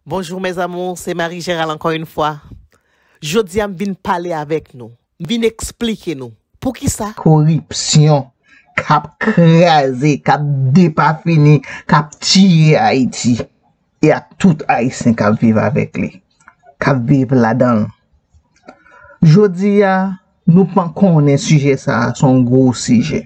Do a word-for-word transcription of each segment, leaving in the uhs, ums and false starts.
Bonjou mes amours, se Marie Gérald ankò yon fwa. Jodi a m vin pale avèk nou, m vin eksplike nou poukisa koripsyon k ap kraze, k ap depafini, k ap tiye Ayiti e ak tout Ayisyen k ap viv avèk li, k ap viv ladan l. Jodi a, nou pa konnen sijè sa a se yon gwo sijè.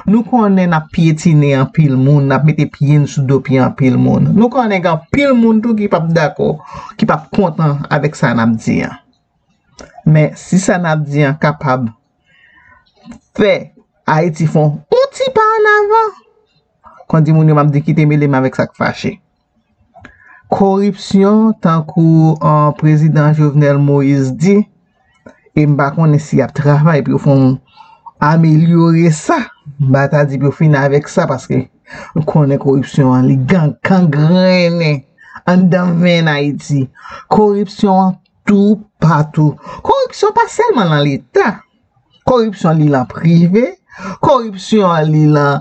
Nou konnen n ap pyetine anpil moun, n ap mete pye n sou do pye anpil moun. Nou konnen gen anpil moun tou ki p ap dakò, ki p ap kontan avèk sa n ap di a. Men si sa n ap di a kapab fè Ayiti fè yon ti pa ann avan, kon di moun yo, m ap di kite mele m avèk sa k fache. Koripsyon, tankou an prezidan Jovenel Moïse di, e m pa konnen si y ap travay pou yo fè yon amelyore sa. M pa ta di pou yo fini avèk sa paske nou konnen koripsyon an li gang kangrennen anndan venn Ayiti. Koripsyon an toupatou. Koripsyon pa sèlman nan Leta. Koripsyon li lan prive. Koripsyon li lan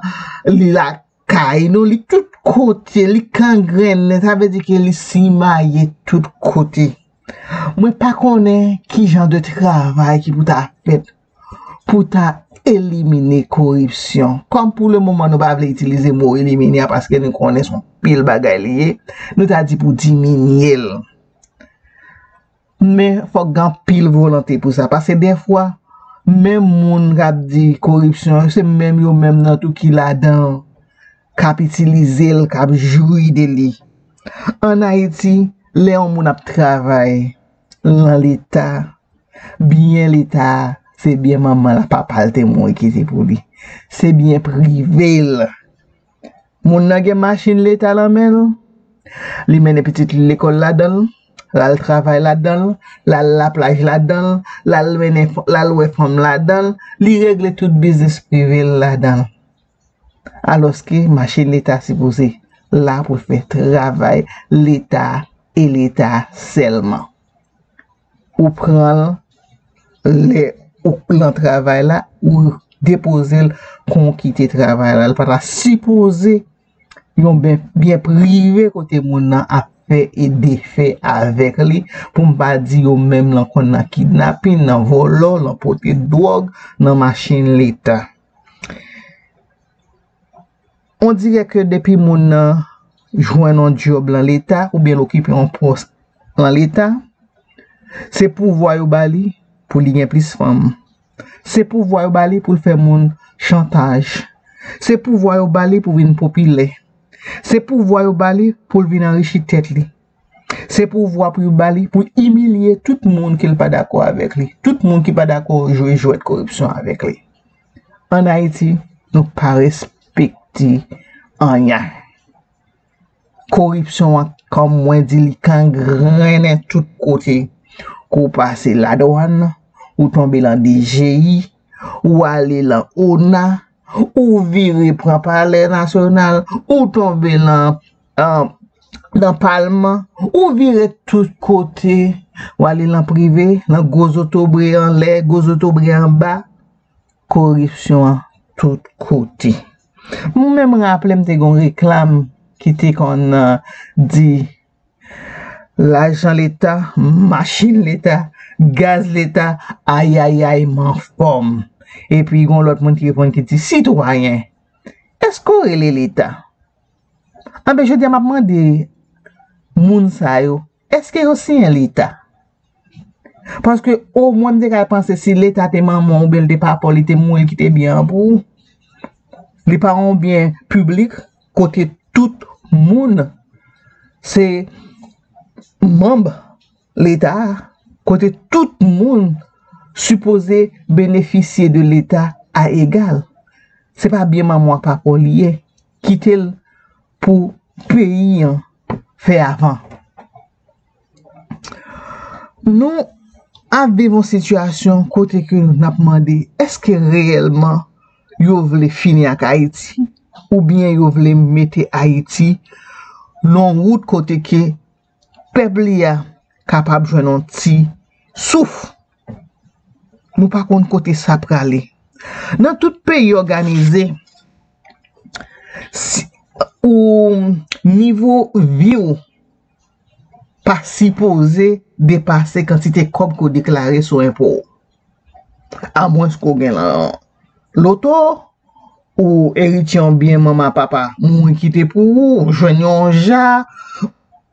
li lakay nou, li tout kote, li kangrennen, sa vle di ke li simaye tout kote. Mwen pa konnen ki jan de travay ki pou ta fèt pou ta elimine koripsyon. Kòm pou le moman nou pa vle itilize mo elimine a paske nou konnen se yon pil bagay li ye, nou ta di pou diminye l. Men fòk gen anpil volonte pou sa. Paske dèfwa, menm moun k ap di koripsyon, se menm yo menm nan tou ki ladan, k ap itilize l, k ap jwi de li. Ann Ayiti, lè yon moun ap travay nan Leta, byen Leta a, se byen manman l ak papa l te mouri kite pou li. Se byen prive l. Moun nan gen machin Leta nan men l, li mennen pitit li lekòl ladan l, l al travay ladan l, l al laplaj ladan l, l al mennen, l al wè fanm ladan l, li regle tout biznis prive l ladan l. Alòske machin Leta sipoze la pou l fè travay Leta e Leta sèlman. Ou pran l lè ou lan travay la, ou depoze l kon w kite travay la. L pa ta sipoze yon byen, byen prive kote moun nan ap fè e defè avèk li, pou m pa di yo menm lan konn nan kidnapin, nan vòlò, lan pote dwòg, nan machin Leta. On dirè ke depi moun nan jwenn yon djòb lan Leta oubyen l okipe yon pòs lan Leta, se pouvwa yo ba li pou li gen plis fanm. Se pouvwa yo ba li pou l fè moun chantaj. Se pouvwa yo ba li pou vin popilè. Se pouvwa yo ba li pou l vin anrichi tèt li. Se pouvwa pou yo ba li pou imilye tout moun ke l pa dakò avèk li. Tout moun ki pa dakò jwe jwèt koripsyon avèk li. Ann Ayiti, nou pa respekte anyen. Koripsyon an, kòm mwen di, li kangrennen tout kote. Kou w pase ladwàn, ou tonbe lan D G I, ou ale lan ona, ou vire pran Palè Nasyonal, ou tonbe lan, ah, nan Palman, ou vire tout kote, ou ale lan prive, lan gwo zotobre anlè, gwo zotobre anba. Koripsyon an tout kote. Mwen menm raple m te gen yon reklam ki te konn, ah, di, lajan Leta, machin Leta, gaz Leta, ayayay, m anfòm. Epi gen yon lòt moun ki reponn ki di, sitwayen, èske w rele Leta? Anben, jodi a m ap mande moun sa yo, èske yo siyen Leta? Paske omwen m te ka panse si Leta te manman w oubyen l te papa w, li te mouri, l kite byen an pou ou. Li pa yon byen piblik kote tout moun se manm Leta a, kote tout moun sipoze benefisye de Leta a egal. Se pa byen manman w ak papa w li ye. Kite l pou peyi an fè avan. Nou ap viv yon sitiyasyon kote ke n ap mande, èske reyèlman yo vle fini ak Ayiti? Oubyen yo vle mete Ayiti nan yon wout kote ke pèp li a kapab jwenn yon ti souf? Nou pa konn kote sa prale. Nan tout peyi òganize, si, ou, nivo vi w pa sipoze depase kantite kòb ke w deklare sou enpo w. Amwens ke w gen lan loto, ou eritye yon byen manman papa mouri kite pou ou, ou jwenn yon ja,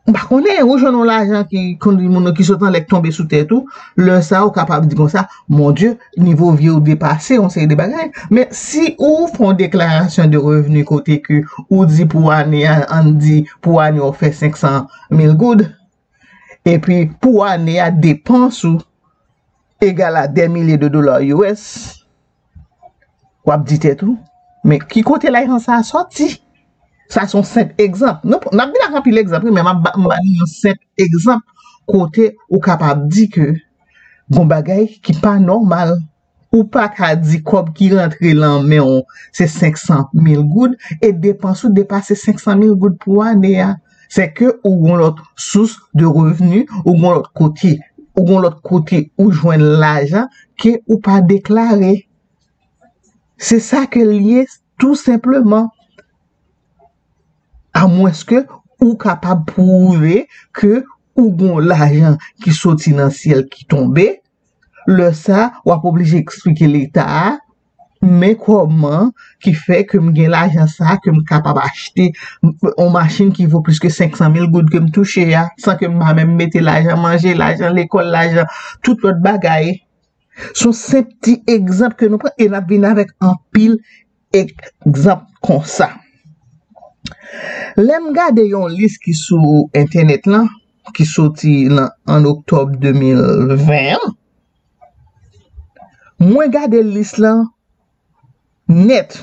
m pa konnen, ou jwenn yon lajan ki konn moun ki sot anlè k tonbe sou tèt ou, lè sa a ou kapab di konsa, Mon Dye, nivo vi w depase yon seri de bagay. Men si ou fè yon deklarasyon de revni kote ke ou di pou ane a, ann di pou ane w fè senk san mil goud, epi pou ane a depans ou egal a dè milye de dola U S, w ap di tèt ou, men ki kote lajan sa a sòti? Sa se yon senp egzanp. Nou, n ap vin ak anpil egzanp, wi, men m ap ba, m ba nou yon senp egzanp kote ou kapab di ke gon bagay ki pa nòmal. Ou pa ka di kòb ki rantre lan men w se senk san mil goud e depans ou depase senk san mil goud pou ane a. Se ke ou gon lòt sous de revni, ou gon lòt kote, ou gon lòt kote ou jwenn lajan ke ou pa deklare. Se sa ke l ye, tou senpleman. Amwens ke ou kapab pwouve ke ou gon lajan ki soti nan syèl ki tonbe, lè sa a, w ap oblije eksplike Leta a, men kòman ki fè ke m gen lajan sa a, ke m kapab achte yon machin ki vo plis ke senk san mil goud ke m touche a, san ke m pa menm mete lajan manje, lajan lekòl, lajan tout lòt bagay. Se yon senp ti egzanp ke nou pran e n ap vin avèk anpil egzanp konsa. Lè m gade yon lis ki sou entènèt lan, ki soti lan, an oktòb de mil ven an, mwen gade lis lan nèt.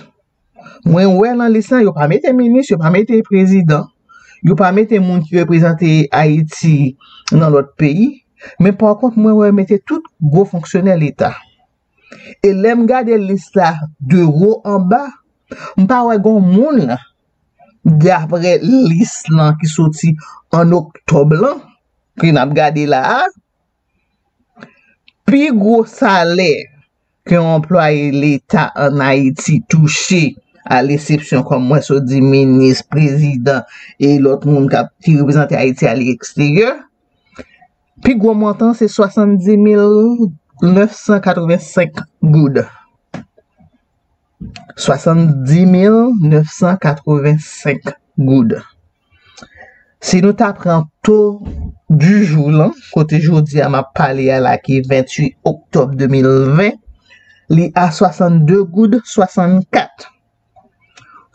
Mwen wè lan lis lan, yo pa mete minis, yo pa mete prezidan, yo pa mete moun ki reprezante Ayiti nan lòt peyi, men pa kont, mwen wè yo mete tout gwo fonksyonè Leta. E lè m gade lis la de wo an ba, m pa wè gon moun, daprè lis lan ki soti an oktòb lan, ke n ap gade la a, pi gwo salè ke yon anplwaye Leta ann Ayiti touche, a lesepsyon, kòm mwen sot di, minis, prezidan e lòt moun k ap, ki reprezante Ayiti alegzeryè, pi gwo montan se swasanndis mil nèf san katrevensenk goud. Swasanndis mil nèf san katrevensenk goud. Si nou ta pran to du jour lan, kote jodi a m ap pale a la ki venntuit oktòb de mil ven, li a swasannde goud swasannkat.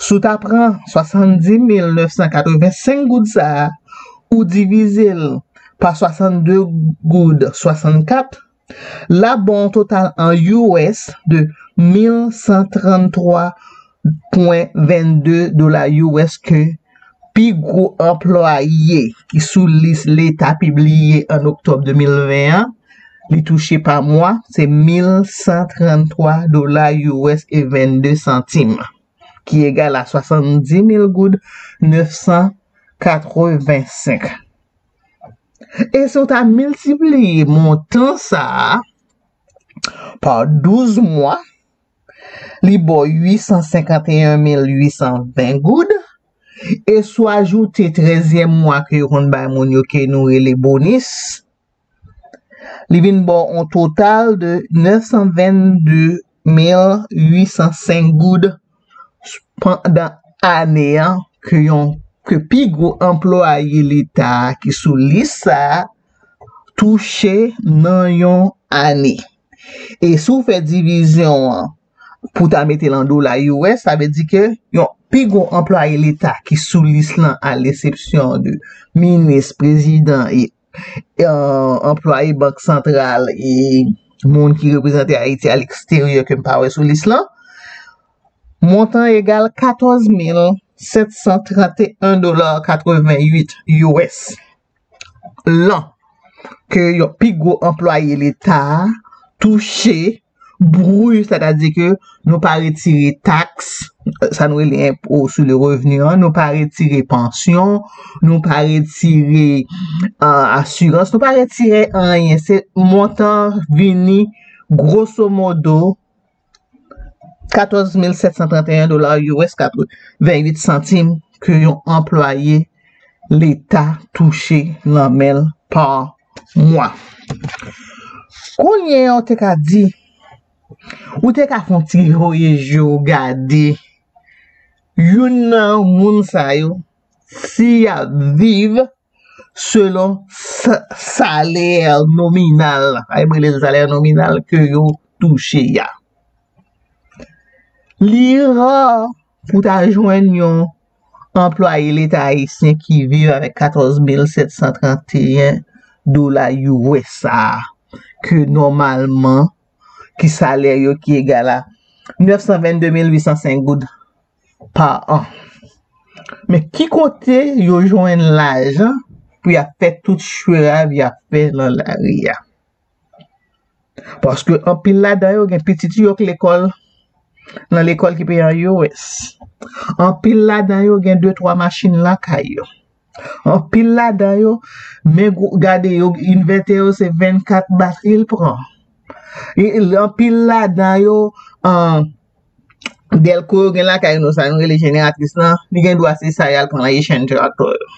Si w ta pran swasanndis mil nèf san katrevensenk goud sa a, ou divize l pa swasannde goud swasannkat, l ap ba w yon total an U S de mil san tranntwa pwen vennde dola U S ke pi gwo anplwaye ki sou lis Leta pibliye an oktòb de mil ven an, li touche pa mwa, se mil san tranntwa dola U S e vennde santim, ki egal a swasanndis mil goud nèf san katrevensenk. E si w ta miltipliye montan sa a pa douz mwa, li ba w uit san senkanteyen mil uit san ven goud. E si w ajoute trèzyèm mwa ke yo konn bay moun yo, ke nou rele bonis, li vin ba w yon total de nèf san vennde mil uit san senk goud pandan ane an ke yon, ke pi gwo anplwaye Leta a ki sou lis sa a touche nan yon ane. E si w fè divizyon an pou ta mete l an dola U S, sa vle di ke yon pi gwo anplwaye Leta ki sou lis lan, a lesepsyon de minis, prezidan e, e, anplwaye Bank Santral e moun ki reprezante Ayiti aleksteryè ke m pa wè sou lis lan, montan egal katòz mil sèt san tranteyen dola katreventuit U S. Lan ke yon pi gwo anplwaye Leta a touche bru, sètadi ke nou pa retire taks, sa nou rele enpo sou le revni an, nou pa retire pansyon, nou pa retire, ah, asirans, nou pa retire anyen. Se montan vini gwosomodo katòz mil sèt san tranteyen dola U S katreventuit santim ke yon anplwaye Leta touche nan men l pa mwa. Kounye a, ou te ka di, ou te ka fè yon ti voye je w gade youn nan moun sa yo, si y ap viv selon sa- salè nominal, sa yo rele salè nominal ke yo touche a. Li ra pou ta jwenn yon anplwaye Leta ayisyen ki viv avèk katòz mil sèt san tranteyen dola U S a, ke nòmalman, ki salè yo ki egal a nèf san vennde mil uit san senk goud pa an. Men ki kote yo jwenn lajan pou y ap fè tout chwerav y ap fè nan lari a? Paske anpil ladan yo gen pitit yo k lekòl, nan lekòl ki peye an U S. Anpil ladan yo gen de twa machin lakay yo. Anpil ladan yo, men gade yo, invètè yo se vennkat batri l pran. E anpil ladan yo, an, dèlko yo gen lakay nou, sa nou rele jeneratris lan, li gen dwa se sa y al pran nan Asian Tractor yo.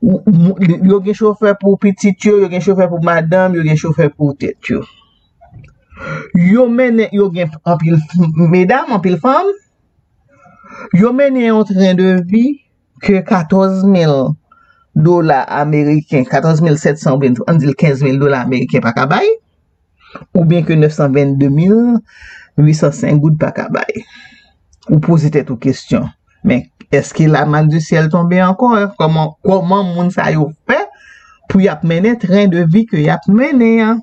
Yo gen chofè pou pitit yo, yo gen chofè pou madanm, yo gen chofè pou tèt yo. Yo mennen, yo gen anpil medam, anpil fanm. Yo mennen yon tren de vi ke katòz mil dola ameriken, katòz mil sèt san oubyen ann di l kenz mil dola ameriken pa ka bay, oubyen ke nèf san vennde mil uit san senk goud pa ka bay. Ou poze tèt ou kesyon, men èske la mann di syèl tonbe ankò? Kòman, kòman moun sa yo fè pou y ap mennen tren de vi ke y ap mennen an?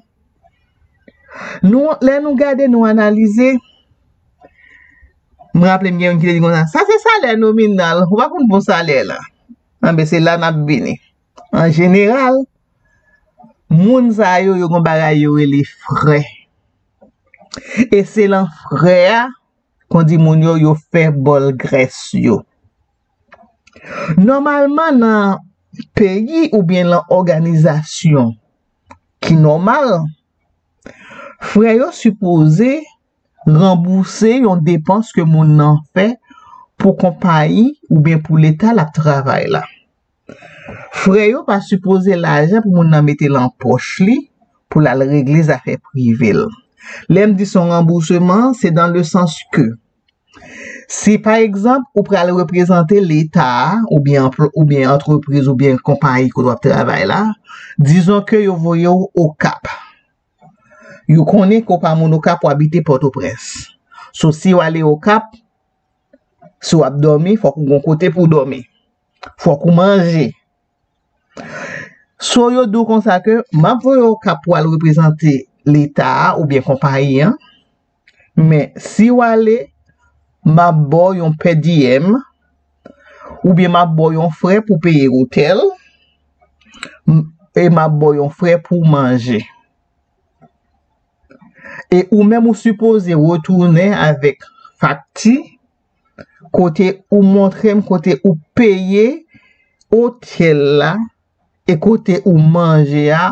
Nou, lè nou gade, nou analize, m raple m gen youn ki te di konsa, sa se salè nominal, ou pa konn bon salè la. Anben, se la n ap vini. An jeneral, moun sa yo, yo gen bagay yo rele frè. E se lan frè a, kon di moun yo, yo fè bòl grès yo. Nòmalman, nan peyi oubyen lan òganizasyon ki nòmal, frè yo sipoze ranbouse yon depans ke moun nan fè pou konpayi oubyen pou leta l ap travay la. Frè yo pa sipoze lajan pou moun nan mete lan pòch li pou l al regle zafè prive l. Lè m di se yon ranbouseman, se dan le sans ke si, pa egzanp, ou pral reprezante leta a, oubyen anpl- oubyen antrepriz, oubyen konpayi kote w ap travay la, dizon ke yo voye w Okap. Yo konnen ke w pa moun Okap, w abite Pòtoprens. So, si w ale Okap, si w ap dòmi, fòk ou gon kote pou w dòmi. Fòk ou manje. So, yo di w konsa ke m ap voye w Okap pou w al reprezante leta a oubyen konpayi an, men si w ale, m ap ba w yon per diem, oubyen m ap ba w yon frè pou peye otèl, m- e m ap ba w yon frè pou manje. E ou menm ou sipoze retounen avèk fakti kote ou montre m kote ou peye otèl la e kote ou manje a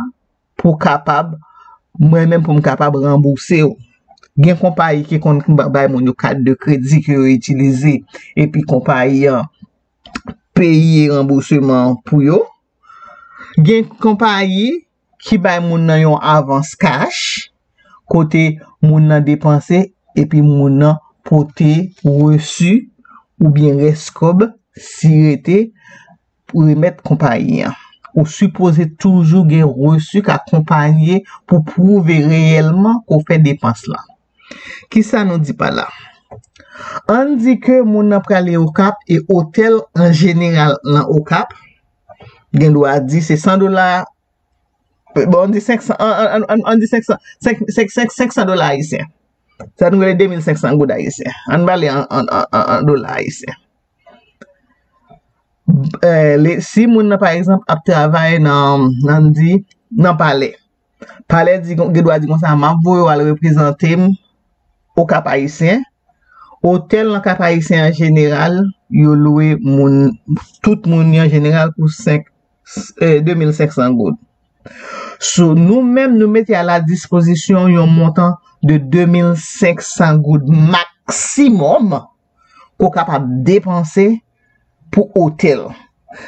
pou kapab, mwen menm pou m kapab ranbouse w. Gen konpayi ki konn bay moun yo kat de kredi ke yo itilize, epi konpayi an peye ranbouseman an pou yo. Gen konpayi ki bay moun nan yon avans kach, kote moun nan depanse epi moun nan pote resi oubyen rès kòb, si rete, pou remèt konpayi an. Ou sipoze toujou gen resi k akonpaye pou pwouve reyèlman ke w fè depans lan. Kisa nou di pa la? Ann di ke moun nan prale Okap e otèl an jeneral lan Okap, gen dwa di se san dola, bon, ann di senk san, ann, ann, ann, ann di senk san, senk, senk, senk, senk san dola ayisyen. Sa nou rele de mil senk san goud ayisyen. Ann pale an, an, an, an, an dola ayisyen. Eh, le- si moun nan, pa egzanp, ap travay nan, nan di, nan palè. Palè di, gen dwa di konsa, m ap voye w al reprezante m Okap Ayisyen. Otèl nan Kap Ayisyen an jeneral, yo lwe moun, tout moun yo an jeneral pou senk, eh, de mil senk san goud. So, nou menm, nou mete a la dispozisyon yon montan de de mil senk san goud maksimòm ke w kapab depanse pou otèl.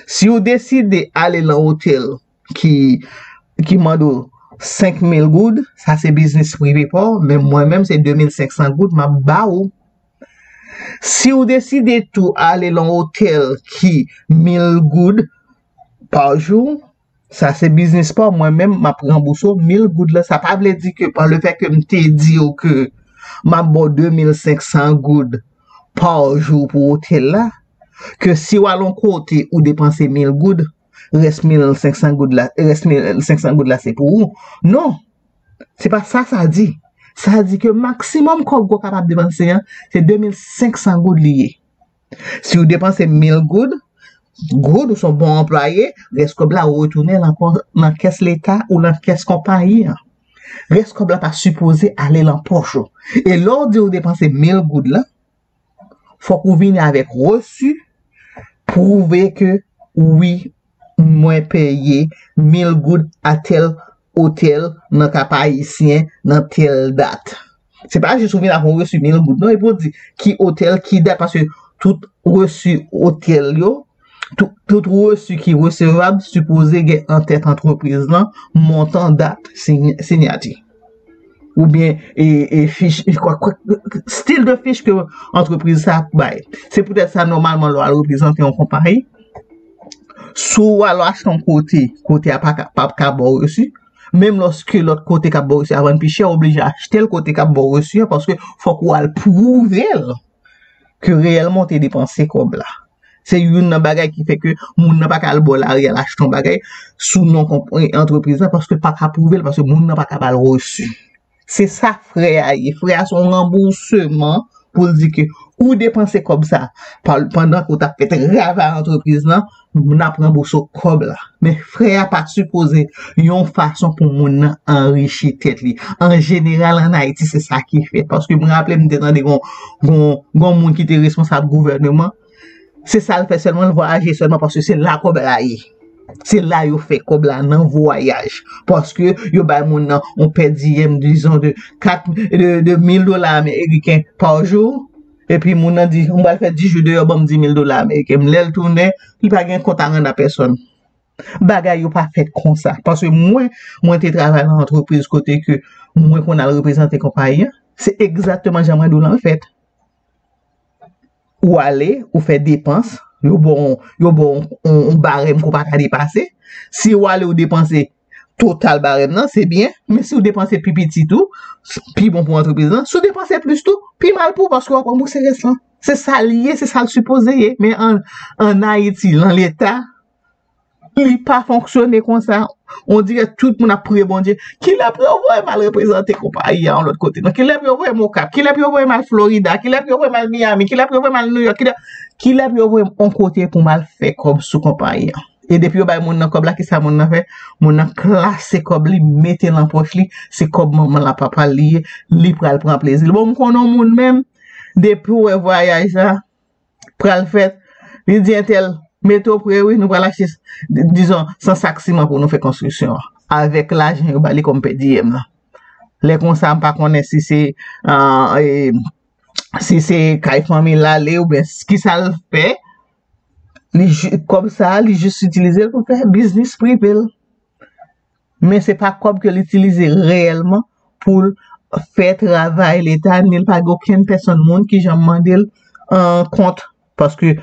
Si w deside ale lan otèl ki, ki mande w senk mil goud, sa se biznis prive pa w, men mwen menm se de mil senk san goud m ap ba ou. Si w deside tou ale lan otèl ki mil goud pa jou, sa se biznis pa w, mwen menm m ap ranbouse w mil goud la. Sa pa vle di ke pa le fè ke m te di w ke m ap ba w de mil senk san goud pa jou pou otèl la, ke si w al yon kote ou depanse mil goud, rès mil senk san goud la, rès mil senk san goud la se pou ou. Non, se pa sa sa di. Sa di ke maksimòm kòb ke w kapab depanse an, se de mil senk san goud li ye. Si w depanse mil goud, goud ou se yon bon anplwaye, rès kòb la ou retounen lan, lan kès leta ou lan kès konpayi an. Rès kòb la pa sipoze ale lan pòch ou. E lè w di w depanse mil goud la, fòk ou vini avèk resi, pwouve ke wi, mwen peye mil goud a tèl otèl nan Kap Ayisyen nan tèl dat. Se pa jis ou vin ak yon resi mil goud non, epi w di ki otèl, ki dat, paske tout resi otèl yo, tout, tout resi ki resevab sipoze gen an tèt antrepriz lan montan, dat, siy-, siyati. Oubyen e, e fich, kwa, kwa, stil de fich ke antrepriz sa ap bay. Se poutèt sa, nòmalman, lè w al reprezante yon konpayi, si w al achte yon kote, kote a pa ka, p ap ka ba w resi, menm lòske lòt kote k ap ba w resi a vann pi chè, w oblije achte l kote k ap ba w resi a, paske fòk ou al pwouve l ke reyèlman w te depanse kòb la. Se youn nan bagay ki fè ke moun nan pa ka al bò lari al achte yon bagay sou non konp-, antrepriz la, paske l pa ka pwouve l, paske moun nan pa ka ba l resi. Se sa frè a ye. Frè a se yon ranbousman pou l di ke ou depanse kòb sa pa, pandan ke w t ap fè travay antrepriz lan, n ap ranbouse w kòb la. Men frè a pa sipoze yon fason pou moun nan anrichi tèt li. An jeneral, ann Ayiti, se sa ki fèt. Paske mwen raple m te tande gon, gon, gon moun ki te responsab gouvèneman, se sa l fè sèlman, l vwayaje sèlman paske se la kòb la ye. Se la yo fè kòb la, nan vwayaj. Paske yo bay moun nan yon per diem, dizon, de kat, de, de mil dola ameriken pa jou. Epi moun nan di, "M pral fè dis jou deyò, ban m dis mil dola ameriken." Lè l tounen, li pa gen kont a rann a pèsòn. Bagay yo pa fèt konsa. Paske mwen, mwen te travay nan antrepriz kote ke mwen konn al reprezante konpayi an. Se egzakteman jan mwen di w lan l fèt. Ou ale, ou fè depans, yo ba w, yo ba w yon, yon, yon barèm ke w pa ka depase. Si w ale, ou depanse total barèm nan, se byen. Men si w depanse pi piti tou, pi bon pou antrepriz lan. Si w depanse plis tou, pi mal pou w, paske w ap ranbouse rès lan. Se sa l ye, se sa l sipoze ye. Men an, ann Ayiti, lan Leta, li pa fonksyone konsa. On dirè tout moun ap priye Bondye. Kilè pou yo voye m al reprezante konpayi a yon lòt kote? Non, kilè pou yo voye m Okap? Kilè pou yo voye m al Florida? Kilè pou yo voye m al Miami? Kilè pou yo voye m al New York? Kilè, kilè pou yo voye m yon kote pou m al fè kòb sou konpayi a? E depi yo bay moun nan kòb la, kisa moun nan fè? Moun nan klase kòb li, mete l nan pòch li. Se kòb manman l ak papa l li ye. Li pral pran plezi l. Bon, m konnen yon moun menm, depi w wè vwayaj la pral fèt, li di entèl, "Mete w prè wi, nou pral achte, dizon, san sak siman pou nou fè konstriksyon an." Avèk lajan yo ba li kòm per diem lan. Lè konsa, m pa konnen si se, ah, e, si se kay fanmi l l ale oubyen kisa l fè. Li ju-, kòb sa a, li jis itilize l pou fè biznis prive l. Men se pa kòb ke l itilize reyèlman pou l fè travay Leta, ni l pa gen okenn pèsonn moun ki janm mande l, ah, kont. Paske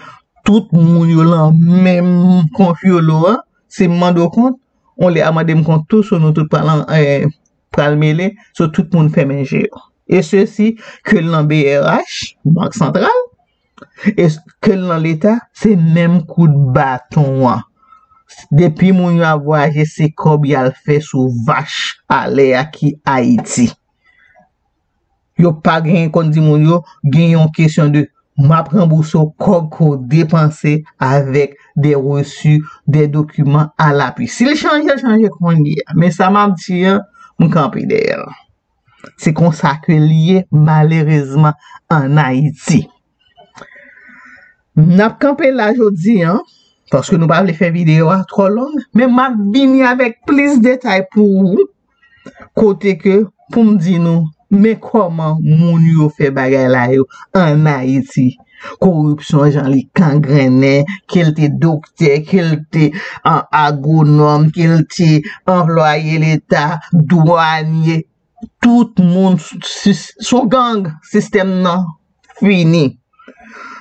tout moun yo lan menm konfyolo a, se mande w kont, on lè a mande m kont tou, so nou tout pral an, eh, pral mele, so tout moun fèmen je yo. E sesi, ke l nan B R H, Bank Santral, e ke l nan Leta, se menm kout baton an. Depi moun yo ap vwayaje, se kòb y al fè sou vach alè a ki Ayiti. Yo pa genyen konn di moun yo, gen yon kesyon de, "M ap ranbouse w kòb ke w depanse avèk de resi, de dokiman alapui." Si l chanje, l chanje kounye a. Men sa m ap di an, m kanpe dèyè l. Se konsa ke l ye, malerezman, ann Ayiti. N ap kanpe la jodi an, paske nou pa vle fè videyo a twò long, men m ap vini avèk plis detay pou ou, kote ke pou m di nou, men kòman moun yo fè bagay la yo ann Ayiti. Koripsyon, jan li kangrennen, ke l te doktè, ke l te, an, agwonòm, ke l te anplwaye leta, dwanye, tout moun s-, s-, s-, s-, on gang, sistèm nan fini.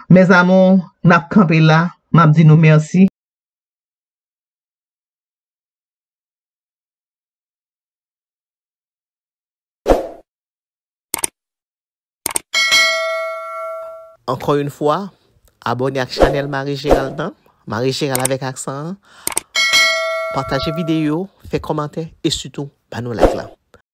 Mes amours, n ap kanpe la, m ap di nou mèsi. Ankò yon fwa, abòne ak chanèl Marie Gérald nan, Marie Gérald avèk aksan an. Pataje videyo, fè kòmantè e sitou ba nou like la.